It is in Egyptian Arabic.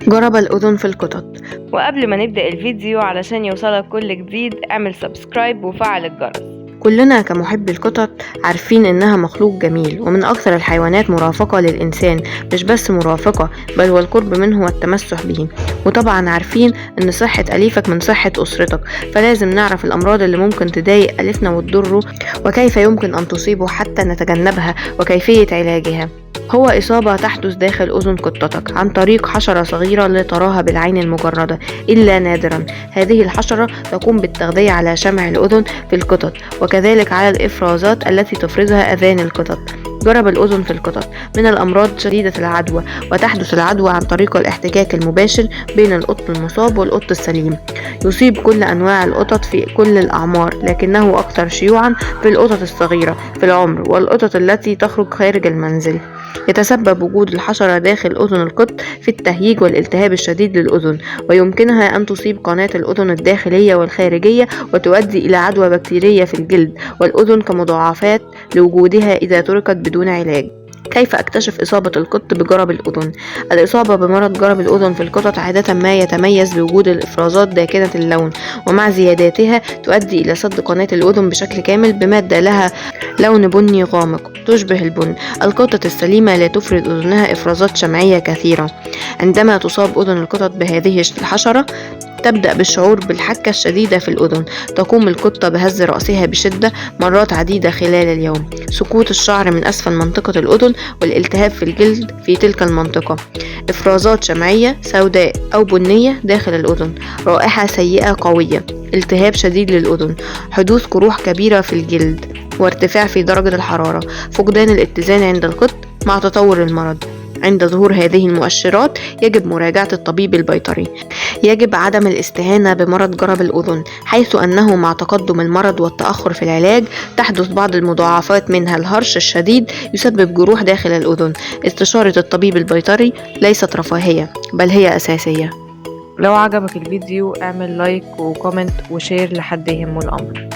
جرب الأذن في القطط. وقبل ما نبدأ الفيديو، علشان يوصلك كل جديد، اعمل subscribe وفعل الجرس. كلنا كمحبي القطط عارفين إنها مخلوق جميل ومن أكثر الحيوانات مرافقة للإنسان، مش بس مرافقة بل والقرب منه والتمسح به. وطبعا عارفين إن صحة أليفك من صحة أسرتك، فلازم نعرف الأمراض اللي ممكن تضايق أليفنا وتضره، وكيف يمكن أن تصيبه حتى نتجنبها، وكيفية علاجها. هو إصابة تحدث داخل أذن قطتك عن طريق حشرة صغيرة لا تراها بالعين المجردة إلا نادرا. هذه الحشرة تقوم بالتغذية على شمع الأذن في القطط، وكذلك على الإفرازات التي تفرزها أذان القطط. جرب الأذن في القطط من الأمراض شديدة العدوى، وتحدث العدوى عن طريق الاحتكاك المباشر بين القط المصاب والقط السليم. يصيب كل أنواع القطط في كل الأعمار، لكنه أكثر شيوعا في القطط الصغيرة في العمر والقطط التي تخرج خارج المنزل. يتسبب وجود الحشرة داخل أذن القط في التهيج والالتهاب الشديد للأذن، ويمكنها أن تصيب قناة الأذن الداخلية والخارجية وتؤدي إلى عدوى بكتيرية في الجلد والأذن كمضاعفات لوجودها إذا تركت بدون علاج. كيف أكتشف إصابة القط بجرب الأذن؟ الإصابة بمرض جرب الأذن في القطط عادة ما يتميز بوجود الإفرازات داكنة اللون، ومع زياداتها تؤدي إلى سد قناة الأذن بشكل كامل بمادة لها لون بني غامق تشبه البن. القطط السليمة لا تفرز أذنها إفرازات شمعية كثيرة. عندما تصاب أذن القطط بهذه الحشرة تبدأ بالشعور بالحكة الشديدة في الأذن. تقوم القطة بهز رأسها بشدة مرات عديدة خلال اليوم. سقوط الشعر من أسفل منطقة الأذن والالتهاب في الجلد في تلك المنطقة. إفرازات شمعية سوداء أو بنية داخل الأذن. رائحة سيئة قوية. التهاب شديد للأذن. حدوث قروح كبيرة في الجلد وارتفاع في درجة الحرارة. فقدان الاتزان عند القط مع تطور المرض. عند ظهور هذه المؤشرات يجب مراجعة الطبيب البيطري. يجب عدم الاستهانة بمرض جرب الأذن، حيث أنه مع تقدم المرض والتأخر في العلاج تحدث بعض المضاعفات، منها الهرش الشديد يسبب جروح داخل الأذن. استشارة الطبيب البيطري ليست رفاهية بل هي أساسية. لو عجبك الفيديو اعمل like و comment و share لحد يهمه الأمر.